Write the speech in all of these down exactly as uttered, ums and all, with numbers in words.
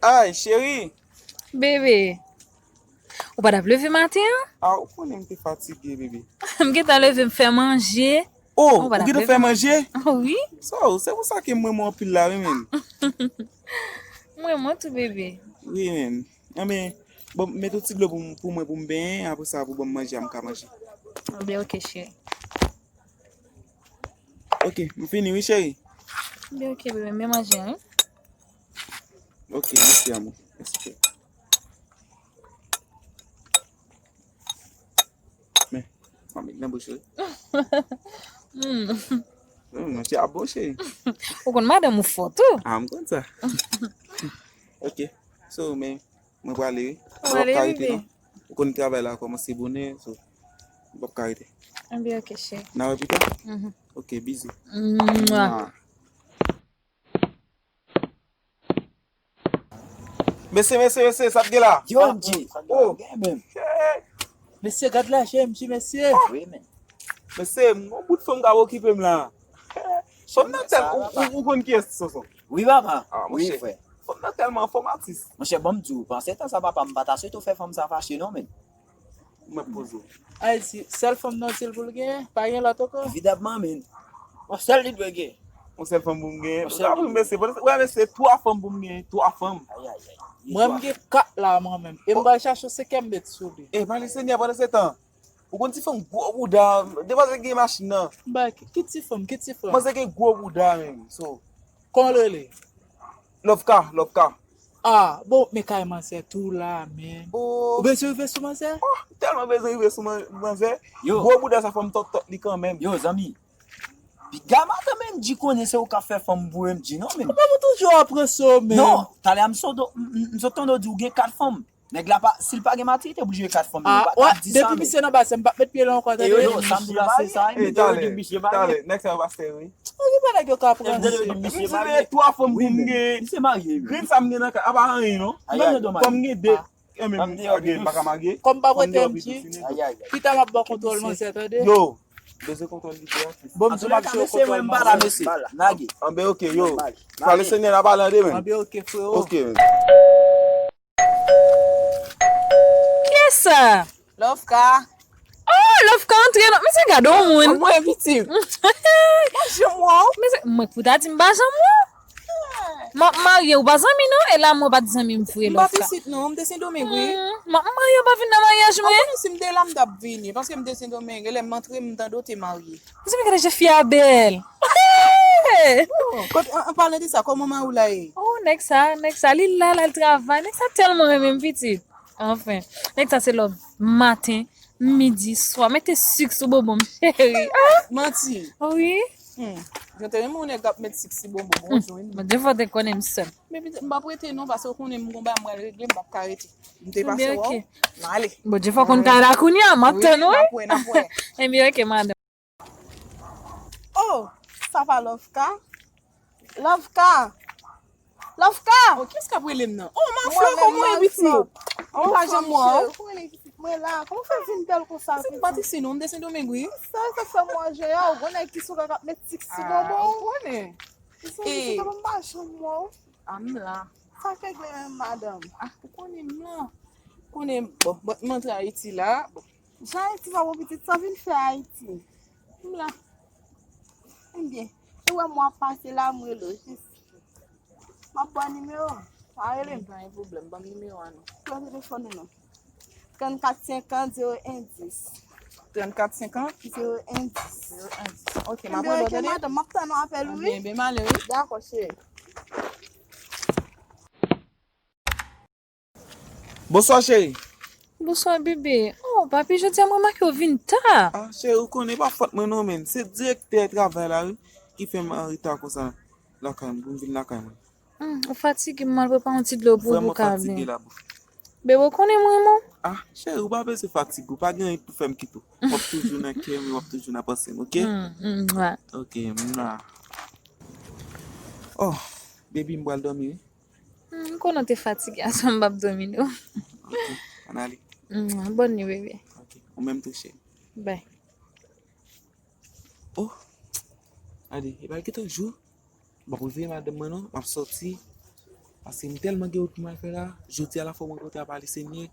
Ay, cheri! Bebe, ou pa t ap leve maten an? A, ou konnen m te fatige, bebe. M gentan leve, m fè manje. Oh, ou gentan fè manje? Wi. So, se pou sa ke m renmen w anpil la, wi, menn. M renmen w tou, bebe. Wi, menn. Anben, bon, mete yon ti dlo pou m, pou mwen, pou m benyen, apre sa, pou ban m manje a, m ka manje. Anben, oke, cheri. Oke, m fini, wi, cheri. Anben, oke, bebe, m manje, wi. Oke, mèsi, amou. Mèsi, cheri. Men, fanm nan bouch, wi. Hmm. Hmm, manje a bon, cheri. Ou konn madanm ou fò tou. A, m konn sa. Oke. So, men, mwen prale, wi. Ou prale, bebe. Ou konn travay la kòmanse bonè, so, m p ap ka rete. Anben, oke, cheri. N a wè pita? Mhm. Oke, bizou. Mwa. Mesye, mesye, mesye, sa t gen la? Yo, M J. Oh. Gen menm. Mesye, gad lajan M J, mesye. Wi, men. Mesye, m gon bout fanm k ap okipe m la. Fanm nan tèl, ou, ou, ou konn kiyès, Sonson? Wi, papa. A, monchè. Wi, frè. Fanm nan tèlman fò, m atis. Monchè, ban m di w, pandan tan sa, papa, m pa ta swete w fè fanm sa fache, non, men. Mwen poze w. Ayiti, sèl fanm nan di l pou l genyen, pa gen lòt ankò? Evidamman, men. Yon sèl li dwe genyen. Yon sèl fanm pou m genyen. Yon sèl li dwe genyen. Mesye, wè, mesye, twa fanm pou m genyen, twa fanm. Ay, ay, ay. Mwen, m gen kat la, mwen menm. E m pral chache yon senkyèm met sou li. E, pale Senyè, pandan se tan. Ou konn ti fanm gwo bouda, depi se gen machin nan. M bay ki, ki ti fanm, ki ti fanm? Mwen se gen gwo bouda, menm, so. Kòman l rele? Lovka, Lovka. Ah, bon, men kay manzè tou la, men. Oh. Ou bezwen rive sou manzè? Oh, tèlman bezwen rive sou man-, manzè. Yo. Gwo bouda sa fè m tòt tòt li kanmenm. Yo, zanmi. Piga madanm M J konnen se ou k ap fè fanm pou M J, non, men. Kòman ou toujou ap ranse w, men? Non, talè a m sot, m, m, m sot tande w di w gen kat fanm. Nèg la pa, si l pa gen matirite pou l jere kat fanm yo, li pa t ap di sa, men. Ah, wè, depi misye nan baz, m p ap met pye la ankò, tande. Yo, yo, sa m di w la, se sa, wi. Talè, talè, nèg sa yo pastè, wi. Okipe nèg yo k ap ranse. M di w gen twa fanm pou m gen. Misye marye, wi. Grenn sa m gen nan kay, apa anyen, non. Ay, ay. Menm nan dòm. Fanm gen de. Enben, m gen, m pa ka marye. Kòm pa prete M J. Ay, ay, ay. Pita m ap ba w kontwòl manzè, tande. Yo, bezwen kontwòl li de a. Bon, m di w m ap jwe kontwòl manzè. Anben, oke, yo. Pale Senyè, n a pale demen. Anben, oke, frero. Oke, men. Kiyès sa? Lovka. Oh, Lovka antre non. Mesye, gade yon moun. Mwen, pitit. Manje mwen. Mesye, mwen pou ta di m pa janm wè w. M ap marye, ou pa zanmi non. E la mwen pa t zanmi m vre, Lovka. M pa t isit non, m te Sendomeng, wi. Hmm, m ap marye, ou pa vin nan maryaj mwen. Ou konnen si m te la, m t ap vini, paske m te Sendomeng, e lè m antre, m tande w te marye. Mesye, men gade jan fi a bèl. Oh, kot, an, an palan de sa, kòman mari w la ye? Oh, nèg sa, nèg sa, li la, l al travay. Nèg sa tèlman renmen m, pitit. Anfen, nèg sa se love maten, midi, swa. Mete sik sou bonbon m, cheri. Ah! Manti. Wi. Hmm. Jan te renmen yon nèg k ap met sik sou bonbon, bon, jwenn. Bondye fò te konnen m sèm. Men pitit, m p ap rete non, paske w konnen m gon bagay m pral regle, m p ap ka rete. M te pase wè w. M ale. Bondye fò konn kay la kounye a, m ap tann ou, wi. N ap wè, n ap wè. Ebyen, oke, madanm. Oh, sa pa Lovka? Lovka! Lovka! Oh, kiyès k ap rele m nan? Oh, Maflò, kòman w ye, pitit? Ou pa janm wè w. Mwen la, kòman w fè vin bèl konsa, pitit? M pa t isi non, m te Sendomeng, wi. Sa, sa fè manje a, ou gon nèg ki sou kaka k ap met sik sou bonbon. Ou konnen. Pitit, m pa janm wè w. A, m la. Sa k regle menm, madanm? Ah, ou konnen m la. Konnen, bon, bon, m antre Ayiti la. Bon. Jan Ayiti pa bon, pitit, sa w vin fè Ayiti? M la. Ebyen, ou wè m w ap pase la, m rele w jis. M ap ba w nimewo m. Pa rele m. Pa gen pwoblèm, ban m nimewo a non. Pran telefòn ou non. Trannkat senkant zewo en dis. Trannkat senkant? Zewo en dis. Zewo en dis. Oke, m ap rele w, tande? Ebyen, oke, madanm, m ap tann yon apèl ou, wi. Ebyen, ebyen, m ale, wi. Dakò, cheri. Bonswa, cheri. Bonswa, bebe. Oh, papi, jodi a m remake w vin ta. Ah, cheri, ou konnen pa fòt mwen non, men. Se direktè travay la, wi, ki fè m an reta konsa lakay mwen, pou m vin lakay mwen. Hmm, ou fatige, m al prepare yon ti dlo pou ou, pou w ka byen. Vrèman fatige la, boo. Bebe, ou konnen m renmen w. Ah, cheri, ou pa bezwen fatige, ou pa gen anyen pou fè m kite w. W ap toujou nan kè m, w ap toujou nan panse m, oke? Hmm, hmm, mwa. Oke, mwa. Oh, baby, m pral dòmi, wi. Hmm, m konnen w te fatige, aswè m p ap dòmi non. Oke, ann ale. Hmm, bòn nuit, bebe. Oke, ou menm tou, cheri. Bye. Oh, gade, e pa kite w jou. M ap reveye madanm mwen non, m ap sòti. Paske m tèlman gen wout pou m al fè la, jodi a la fò m rankontre avè Alice Nier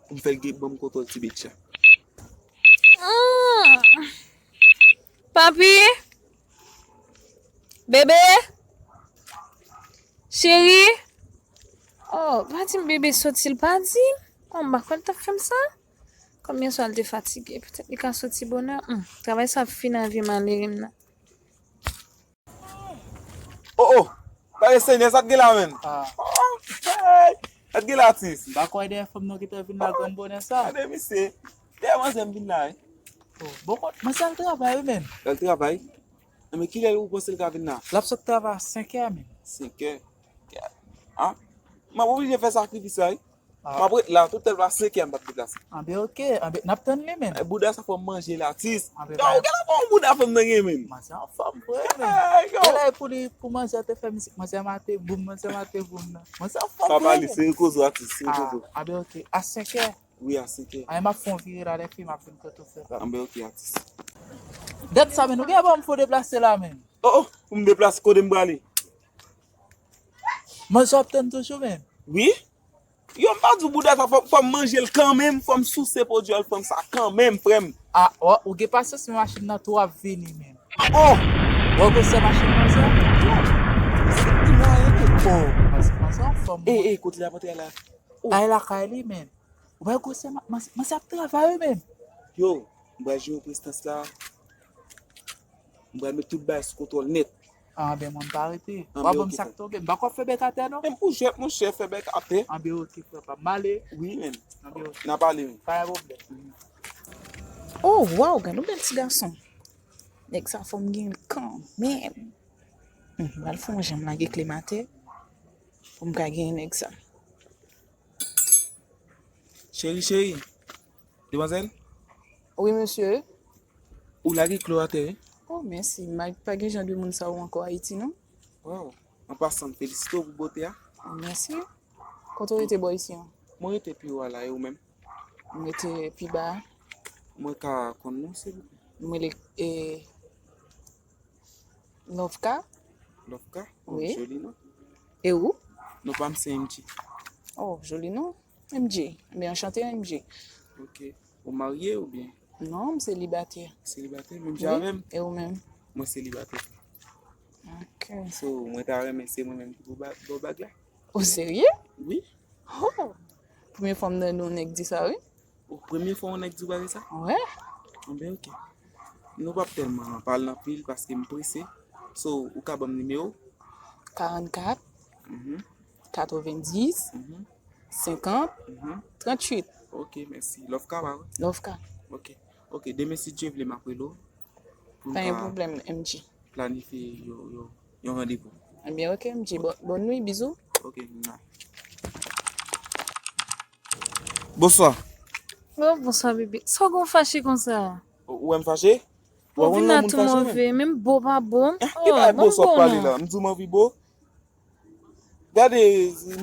pou m fè l gen ban m kontwòl ti bèt chat. Mm. Papi? Bebe? Cheri? Oh, pa di m bebe soti, l pa di m. Oh, m pa kwè l t ap fè m sa. Kòm yèswa l te fatige, petèt li ka soti bonè. Hmm, travay sa ap fin avè malere m nan. Oh, oh! Gade Senyè, sa k gen la menm? Ah. Oh, hey! Sa k gen la, atis? M pa kwè dèyè fanm nan ki te vin la grann bonè sa. Gade misye. Dèyè manzè m vin la, wi. Oh, bon, manzè al travay, wi, menm. Al travay? Men kilè ou panse l ka vin la? L ap sot travay a senkè, menm. Senkè? Ah? M ap oblije fè sakrifis la, wi. Ah. M ap ret la, toutèlman senkè m p ap deplase. Anben, oke, anben, n ap tann li, menm. Eh, bouda sa fò m manje l, atis. Anben, yo, gade yon bouda fanm nan gen, menm. Manzè anfòm vre, menm. Hey, yo. E la, e pou li, pou manzè te fè mizik, manzè mate boum, manzè mate boum nan. Manzè anfòm vre, menm. Pa pale, se rekozo, atis, se rekozo. Ah, anben, oke, a senkè. Wi, a senkè. Anben, m ap fè yon vire la, lè fini, m ap vin kote w, frè pa m. Anben, oke, atis. Dat sa, menm, ou gen ban m fò deplase la, menm. Oh, oh, pou m deplase, kote m prale? Manzè w ap tann toujou, menm. Wi. Yo, m pa di w bouda sa, fò, fò m manje l kanmenm, fò m souse pwodui al fanm sa kanmenm, frè m. Ah, ou, ou gen pasyans, men machin nan tou ap vini, menm. Oh! Ou wè gwosè machin nan, sa? Oh! Se ki mwayen ke. Oh, manzè, manzè anfòm. Eh, eh, kote l ap antre la? Oh. Ay lakay li, menm. Ou wè gwosè ma-, manzè, manzè ap travay, wi, menm. Yo, m pral jere prestans la. M pral met tout bagay sou kontwòl nèt. Anben, mwen, m pa rete. W a ban m sa k tonbe. M pa kwè fè bèk atè, non. Menm pou jwèt, monchè, fè bèk atè. Anben, oke, frè pa m. M ale. Wi, menm. Anben, oke. N a pale, menm. Pa gen pwoblèm. Oh, waw, gade yon bèl ti gason. Nèg sa fò m gen l kanmenm. Hmm, m pral fè yon jan m lage kle m atè pou m ka genyen nèg sa. Cheri, cheri. Demwazèl? Wi, mesye. Ou lage kle w atè, wi. Oh, mèsi. M pa gen jan de moun sa yo ankò Ayiti, non. Waw. An pasan, m felisite w pou bote a. Oh, mèsi. Kote w rete bò isi an? Mwen rete pi wo a la, e ou menm? Mwen rete pi ba a. Mwen ka konn non, silvouplè? Mwen rele, e, Lovka. Lovka? Oh, wi. Joli non. E ou? Non pa m se M J. Oh, joli non. M J. Ebyen, anchante, M J. Ok. Ou marye oubyen? Non, m selibatè. Selibatè, menm jan avè m? E ou menm? Mwen selibatè. Ok. So, mwen ta renmen se mwen menm ki pou ba-, ba w bag la. Ou serye? Wi. Oh! Premye fwa m tande yon nèg di sa, wi. Ou premye fwa yon nèg di w bagay sa? Wè. Anben, ok. Nou p ap tèlman pale anpil paske m prese. So, ou ka ban m nimewo? Karannkat, mhm, katrevendis, mhm, senkant, mhm, tranntuit. Ok, mèsi. Lovka, pa vre? Lovka. Ok. Ok, demen si Dye vle, m ap rele w. Pa gen pwoblèm, M J. Planifye yo, yo, yon randevou. Ebyen, ok, M J. Bon, bòn nwi, bizou. Ok, mwa. Bonswa. Oh, bonswa, bebe. Sa w gen w fache konsa? Ou, ou wè m fache? Ou vin la tou move, menm bo pa bo. Eh, ki bagay bo sa w ap pale la? M di w m anvi bo. Gade,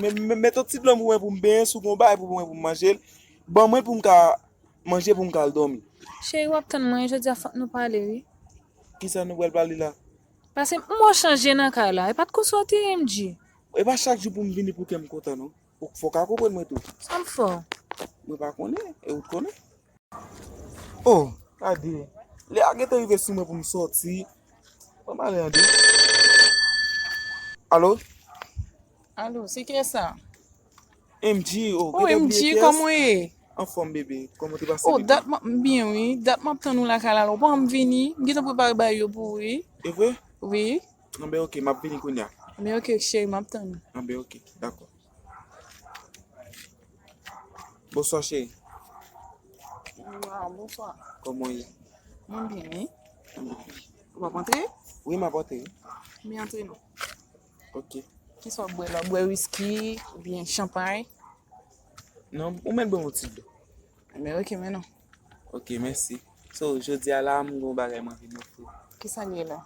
men, men, met yon ti dlo pou mwen pou m benyen, si w gen yon bagay pou mwen pou m manje l, ban mwen pou m ka manje pou m ka al dòmi. Cheri, w ap tann mwen, jodi a fòk nou pale, wi. Kisa nou pral pale la? Paske m wè w chanje nan kay la, e pa t konsa w te ye, M J. E pa chak jou pou m vini pou kè m kontan, non. Ou fò w ka konprann mwen tou. Sa m fè w? Mwen pa konnen, e ou t konnen? Oh, gade. Lè a gentan rive sou mwen pou m sòti. Ban m ale an de. Alo? Alo, se kiyès sa? M J, oh, oh, gentan bliye kiyès? M J, kòman w ye? Anfòm, bebe. Kòman w te pase? Oh, dat m ap byen, wi. Dat m ap tann ou lakay la, ou pa janm vini. M gentan prepare bagay yo pou ou, wi. E vre? Wi. Anben, ok, m ap vini kounye a. Anben, ok, cheri, m ap tann ou. Anben, ok, dakò. Bonswa, cheri. Ah, bonswa. Kòman w ye? Mwen byen, wi. Ou p ap antre? Wi, m ap antre, wi. Men antre non. Ok. Kisa w ap bwè la? W ap bwè wiski oubyen chanpay? Non, ou mèt ban m yon ti dlo. Men ok, men non. Ok, mèsi. So, jodi a la, m gen yon bagay m anvi ofri w. Kisa l ye la?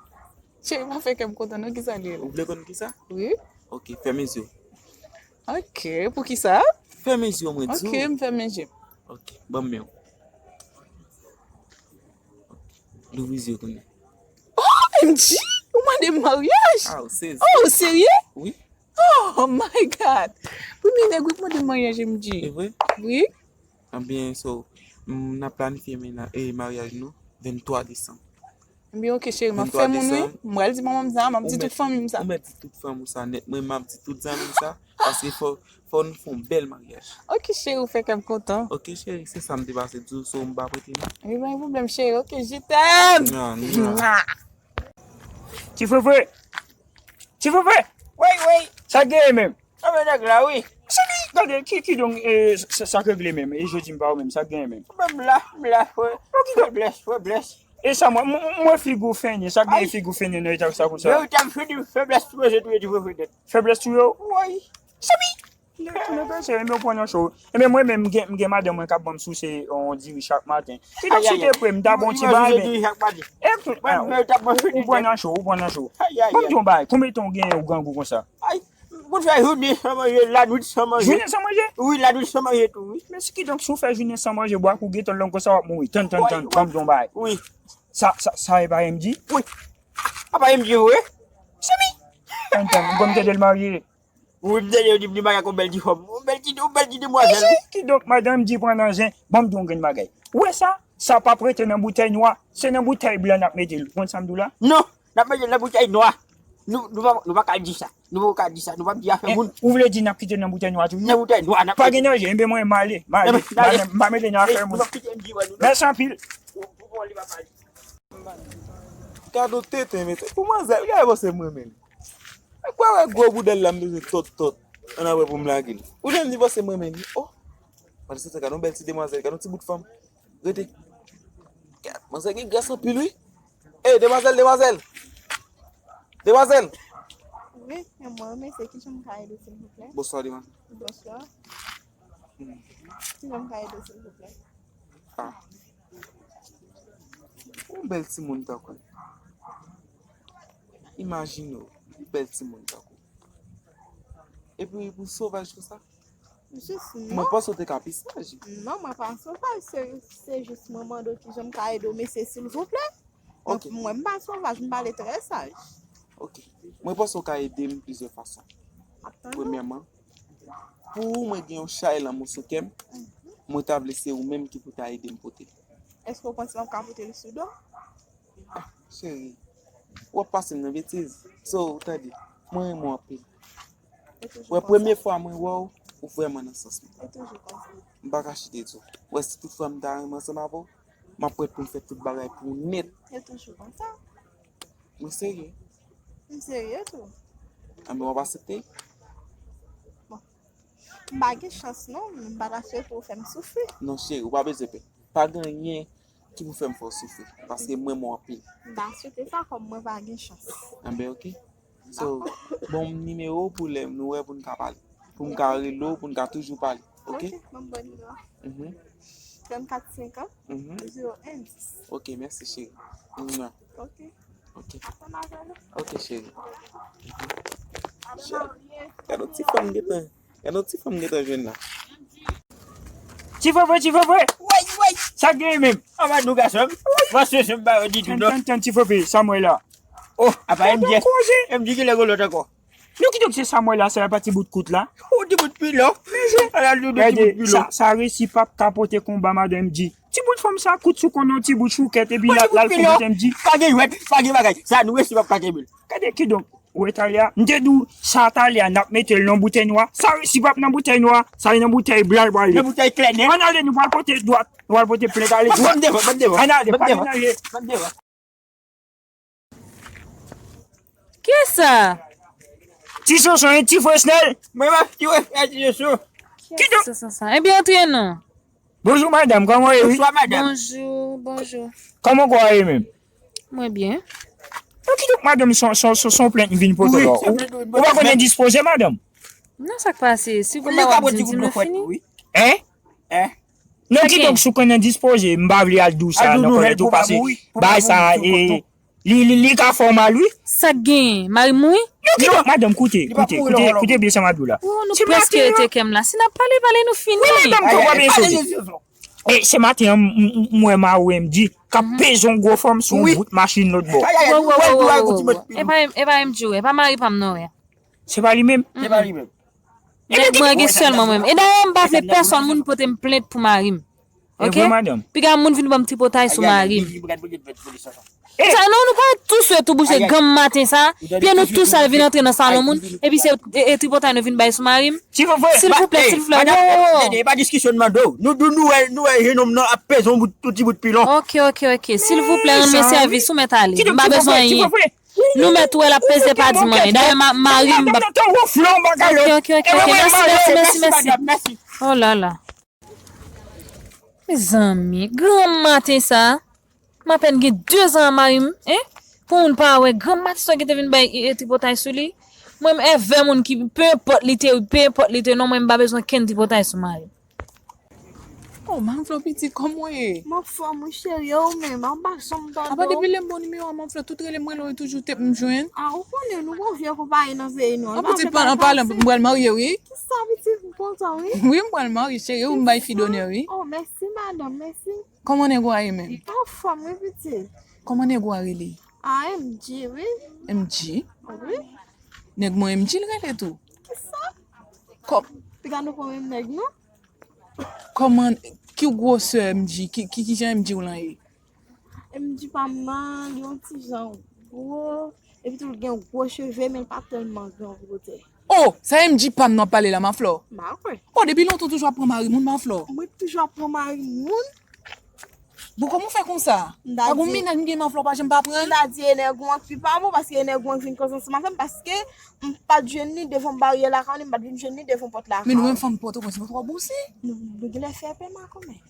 Cheri, pa fè kè m kontan non, kisa l ye la? Ou vle konn kisa? Wi. Ok, fèmen zye w. Ok, poukisa? Fèmen zye w, mwen di w. Ok, m fèmen je m. Ok, ban m men w. Louvri zye w kounye a. Oh, M J! Ou mande m maryaj? Ah, ou sezi. Oh, ou serye? Wi. Oh, Oh my God! Premye nèg wi k mande m maryaj M G. E vre? Wi. Ebyen, so, m, n ap planifye mena, e, maryaj nou venntwa desanm. Ebyen, ok, cheri, m ap fè moun wi. M pral di manman m sa, m ap di tout fanmi m sa. Ou mèt di tout fanmi w sa nèt. Mwen, m ap di tout zanmi m sa. Paske fò, fò nou fè yon bèl maryaj. Ok, cheri, ou fè kè m kontan. Ok, cheri, se sa m te pase di w, so m pa prete non. Wi, pa gen pwoblèm, cheri. Ok, je t'aime. Mwa, mwa. Ti Fefe! Ti Fefe! Wi, wi. Sa k genyen menm? Sa men nèg la, wi. Se li, gade, ki, ki donk, e, sa, sa k regle menm? E jodi m pa ou menm, sa k genyen menm? Menm la, m la, frè. Feblès, feblès. E sa, mwen, mwen, mwen figi w fennen, sa k genyen figi w fennen nan eta sa konsa? Yo, ou t ap fini, feblès tou, je tou, je tou, feblès. Feblès tou yo? Wi. Se li. Lè tou lè pase, enben w pran nan cho. Enben mwen menm, m gen, m gen madanm mwen k ap ban m souse yon diri chak maten. Kidonk si w te pre m, m ta ba w ti bagay, men. E tout, ou pran nan cho, ou pran nan cho. Ban m di yon bagay, konbyen tan w genyen ou grangou konsa? Moun fè jounen san manje, lannuit san manje. Jounen san manje? Wi, lannuit san manje tou, wi. Men si kidonk si w fè jounen san manje, bwa kou gentan long konsa w ap mouri. Tann, tann, tann, ban m di yon bagay. Wi. Sa, sa, sa e pa M G? Wi. A pa M G vre? Se li. Tann, tann, ou konn tande l marye? Wi, m tande yo di m li marye ak yon bèl ti fanm. Yon bèl ti, yon bèl ti demwazèl, wi. Kidonk, madanm M G pran nan zen, ban m di yon grenn bagay. Ou wè sa? Sa p ap rete nan boutèy nwa, se nan boutèy blan n ap mete l. Ou konn sa m di w la? Non, n ap mete l nan boutèy nwa. Nou, nou pa, nou pa ka di sa. Nou pa ka di sa. Nou p ap di afè moun. Ou vle di n ap kite l nan boutèy nwa toujou? Nan boutèy nwa, n ap mete l. Pa gen danje, enben mwen, m ale, m ale. M pa, m pa mete l nan afè moun. Mèsi anpil. Pou, pou, pou li pa pale. Gad on tenten, mesye. Pou manzè, gade panse m renmen li. Mwen kwè wè gwo boudèl la m bezwen tòt tòt. Ann apre pou m lage l. Ou janm di panse m renmen li. Oh! Gade se sa, gade on bèl ti demwazèl, gade on ti bout fanm. Rete. Gad, manzè gen gras anpil wi. Ey, demwazèl, demwazèl! Demwazèl! Wi, se mwen, mesye, kijan m ka ede w, silvouplè? Bonswa, demwazèl. Bonswa. Hmm. Kijan m ka ede w, silvouplè? Ah. Yon bèl timoun tankou. Imajine w, yon bèl timoun tankou. Epi pou sovaj konsa? Jis non. Mwen panse w te ka pi saj. Non, mwen pa sovaj, se, se jis mwen mande w kijan m ka ede w, mesye, silvouplè. Donk, mwen, m pa sovaj, m pale trè saj. Ok. Mwen panse w ka ede m plizyè fason. M ap tann ou. Premyèman, pou mwen gen yon chay lanmou sou kè m, mwen ta vle se ou menm ki pou ta ede m pote l. Èske w panse m ap ka pote l sou do? Ah, cheri, w ap pase m nan betiz. So, tande, mwen renmen w anpil. Wè, premye fwa mwen wè w, ou vrèman nan sans mwen. M pa ka chite di w. Wè, si tout fwa m ta renmen ansanm avè w, m ap prèt pou m fè tout bagay pou ou nèt. Yo toujou konsa. Mwen serye. M serye tou. Anben, w ap aksepte? Bon. M pa gen chans non, m pa ta swete w fè m soufri. Non, cheri, ou pa bezwen pè. Pa gen anyen ki pou fè m fè w soufri, paske m renmen w anpil. M pa swete sa kòm mwen pa gen chans. Anben, ok. So, ban m nimewo w pou lè nou wè pou n ka pale. Pou m ka rele w, pou n ka toujou pale. Ok? Ok, ban m ba w nimewo a. Mhm. Trannkat senkan, zewo en dis. Ok, mèsi, cheri. Mwa. Ok. Ok. Atann avè nou. Ok, cheri. Gade yon ti fanm gentan. Gade yon ti fanm gentan jwenn la. Ti Fefe, ti Fefe! Woy, woy! Sa k genyen menm? Anba nou gason m. Mwen se se m ba yo ditou non. Tann, tann, ti Fefe, sa m wè la. Oh, apa M J. M J ki lè gen lòt ankò. Nou kite se sa m wè la, sa pa ti bout kout la. Ou ti bout pilon. Ala nou ti bout pilon. Sa, sa resi p ap ka pote konba madan M J. Ti bout fanm sa kout sou konn yon ti bout choukèt epi l al fout M J. Pa gen jwèt, pa gen bagay. Sa nou resi p ap ka kenbe l. Gade kidonk. Ou wè talè a? M te di w sa talè a n ap mete l nan boutèy nwa. Sa resi p ap nan boutèy nwa. Sa nan boutèy blan l pral ye. Nan boutèy klè nèt. Ann ale, nou pral pote dwat. Nou pral pote plent ale. Ban m devan, ban m devan. Ann ale, pa gen danje. Ban m devan. Kiyès sa? Ti Sonson, ti Fresnel. Mwen menm, ti Fresnel, ti Sonson. Kiyès sa? Ebyen, antre non. Bonjou madanm, kòman w ye? Bonswa madanm. Bonjou, bonjou. Kòman kò w ye menm? Mwen byen. Bon, kidonk madanm, se yon, se yon, se yon plent m vin pote la. Ou, ou pa konn endispoze madanm? Non, sa k pase? Si w pa wap di m, di m, nou fini. Hein? Hein? Non, kidonk si w konn endispoze, m pa vle al di w sa nan kòlèt ou pase bagay sa, e, Li, li, li ka fè w mal, wi. Sa k genyen? Mari m mouri? Non, kidonk, madanm, koute, koute, koute, koute byen sa m ap di w la. Oh, nou prèske rete kè m la. Si n ap pale, pale, nou fini. Wi, madanm, kòman w ap ensolte? E se maten an, m, m, m, m wè mari w M J k ap peze yon gwo fanm sou yon bout machin lòt bò. Wo, wo, wo, wo, wo, wo. E pa, e pa M J, e pa mari pa m non, wè. Se pa li menm? Se pa li menm. Nèg mwen gen sèlman mwen menm. E dayè, m pa vle pèsòn moun pote m plent pou mari m. Ok? Piga moun vin ban m tripotay sou mari m. Sa non, nou pa tou swe tou bouche granm maten sa, pye nou tou sal vin antre nan salon moun, epi se e, e tripotay nou vin bay sou mari m. Silvouplè, silvouplè, wo, wo, wo. E pa diskisyon n mande w. Nou, nou, nou wè, nou wè jenòm nan ap peze yon bout, yon ti bout pilon. Ok, ok, ok. Silvouplè, rann mwen sèvis, ou mèt ale. M pa bezwen anyen. Nou mèt wè l ap peze pa di m anyen. Dayè, ma-, mari m p ap. Ok, ok, ok, ok. Mèsi, mèsi, mèsi, mèsi. Oh la la. Mezanmi, granm maten sa, m apèn gen de zan ak mari m, en? Pou moun pa wè, granm maten sa gentan vin bay e, e, tripotay sou li. Mwen m èvè moun ki, pe enpòt li te wi, pe enpòt li te non, mwen m pa bezwen kenn tripotay sou mari m. Oh, Manflo pitit, kòman w ye? M anfòm wi cheri, e ou menm? An pa janm tande w. Apa depi lè m ba w nimewo a Manflo, tout rele m, rele w, e toujou tep m jwenn. A, ou konnen nou gon vye konpayi nan peyi nou an. An pitit, an palan, m pral marye wi. Kisa pitit, m kontan wi. Wi, m pral marye cheri, wi, m bay fi donè wi. Oh, mèsi madanm, mèsi. Kòman nèg ou a ye menm? Anfòm wi pitit. Kòman nèg ou a rele? A, M G wi. M G? Wi. Nèg mwen M G l rele tou. Kisa? Kò- Piga nou pa menm nèg non. Kòman, ki gwosè M G, ki, ki, kijan M G w lan ye? M G pa m nan, li yon ti jan gwo, epi tou l gen gwo cheve, men l pa tèlman gran gwo tèt. Oh, sa M G pa m nan pale la, Manflo? M pa kwè. Oh, depi lontan w toujou ap pran mari moun, Manflo? Mwen toujou ap pran mari moun. Bon, kòman w fè konsa? Pa gon mennaj m gen, Manflo, w pa janm pa pran l? M ta di e nèg ou an k pi pa bon, paske e nèg ou an k vin koze ansanm avè m, paske m pa t jwenn li devan baryè lakay li, m pa t vin jwenn li devan pòt lakay li. Men nou menm fanm Pòtoprens, nou twò bouse. Nou, nou genlè fè pèman kanmenm.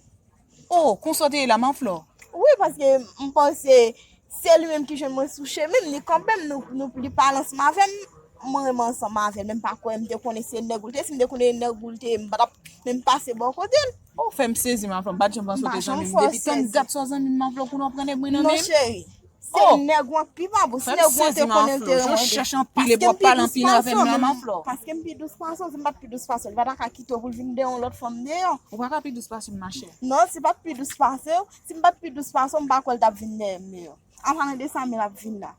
Oh, konsa w te ye la, Manflo? Wi, paske m panse se li menm ki jwenn mwen sou chemen m, li kanpe m, nou, nou, li pale ansanm avè m, mwen renmen ansanm avè l, men m pa kwè m te konnen se nèg ou l te ye, si m te konnen nèg ou l te ye, m pa t ap menm pase bò kote l. Oh, fè m sezi, Manflo, m pa t janm panse w te zanmi m. Depi tann dat sa w zanmi m, Manflo, kounye a w pran nèg mwen nan men m. Non, cheri. Se nèg ou an k pi pa bon. Si nèg ou an te konnen l te renmen w. Fè m sezi, Manflo. Ou chèche anpil epi w ap pale anpil avè m la, Manflo. Paske m pi dous pase w, si m pa t pi dous pase w, li pa ta ka kite w pou l vin deyò yon lòt fanm deyò. Ou pa ka pi dous pase m, machè. Non, si l pa t pi dous pase w, si m pa t pi dous pase w, m pa kwè l t ap vin dèyè m deyò. An palan de sa, men l ap vin la.